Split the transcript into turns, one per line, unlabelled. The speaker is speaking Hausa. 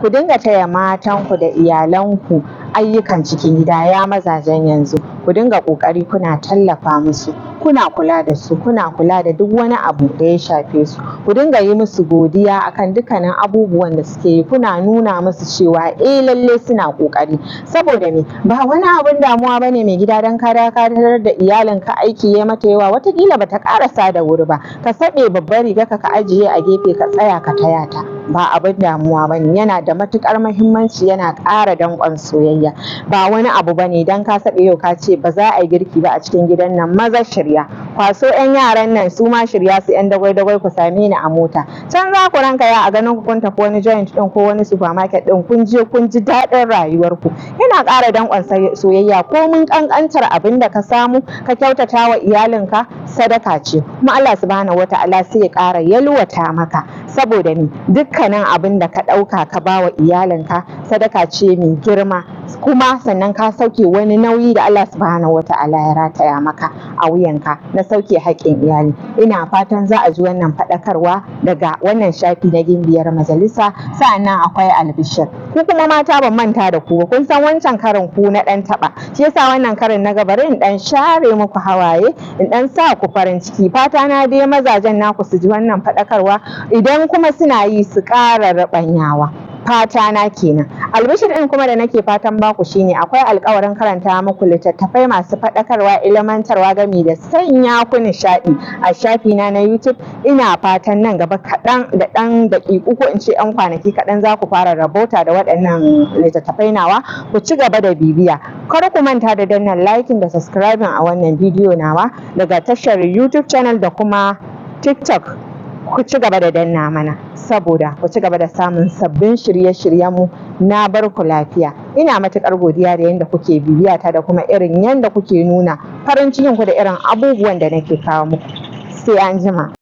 Ku dinga taya matanku da iyalanku ayyukan cikin gida. Ya mazajen yanzu, ku dinga ƙoƙari kuna tallafa musu, kuna kula da su, kuna kula da duk wani abu da ya shafe su. Ku dinga yi musu godiya akan dukkanin abubuwan da suke yi, kuna nuna musu cewa eh, lalle suna ƙoƙari. Saboda me? Ba wani abun damuwa bane, mai gida, dan ka dakatar da iyalinka aiki ya mata yawa, watakila bata ƙarasa da wuri ba, ka saɓe babbar rigarka ka ajiye a gefe, ka tsaya ka taya ta. Ba abin damuwa bane, yana da matuƙar muhimmanci, yana ƙara danƙon soyayya. Ba wani abu bane dan ka saɓe yau ka ce ba za a yi girki ba a cikin gidan nan, maza shirya, kwaso 'yan yaran nan, su ma shirya su 'yan dagwai-dagwai, ku same ni a mota. Can za ku ranka ya a ganin ku kun tafi wani joint ɗin ko wani supermarket ɗin, kun je kun ji daɗin rayuwarku. Yana ƙara danƙon soyayya. Ko mun ƙanƙantar abin da ka samu ka kyautata wa iyalinka, sadaka ce, kuma Allah Subhanahu wata'ala sai ya ƙara yalwata maka. Saboda me? Dukkanin abin da ka ɗauka ka ba wa iyalinka sadaka ce mai girma, kuma sannan ka sauke wani nauyi da Allah Subhanahu wata'ala ya rataya maka a wuyanka na sauke haƙƙin iyali. Ina fatan za a ji wannan faɗakarwa daga wannan shafi na Gimbiyar Majalisa. Sa'annan akwai albishir. Ku kuma mata, ban manta da ku ba. Kun san wancan karin ku na ɗan taɓa, shi yasa wannan karin na ga bari in ɗan share muku hawaye, in ɗan sa ku farin ciki. Fata na dai mazajen naku su ji wannan faɗakarwa, idan kuma suna yi su ƙara ruɓanyawa. Fata na kenan. Albishir ɗin kuma da nake fatan baku shine akwai alƙawarin karanta muku littattafai masu faɗakarwa, ilmantarwa, gami da sanya ku nishaɗi a shafi na na YouTube. Ina fatan nan gaba kaɗan da ɗan daƙiƙu, ko in ce ɗan kwanaki kaɗan, za ku fara rabauta da waɗannan littattafai nawa. Ku ci gaba da bibiya. Kar ku manta da danna liking da subscribing a wannan bidiyo nawa daga tashar YouTube channel da kuma TikTok. Ku ci gaba da danna mana saboda ku ci gaba da samun sabbin shirye-shiryenmu. Na bar ku lafiya. Ina matuƙar godiya da yadda kuke bibiya ta da kuma irin yadda kuke nuna farin cikin ku da irin abubuwan da nake kawo muku. Sai an jima.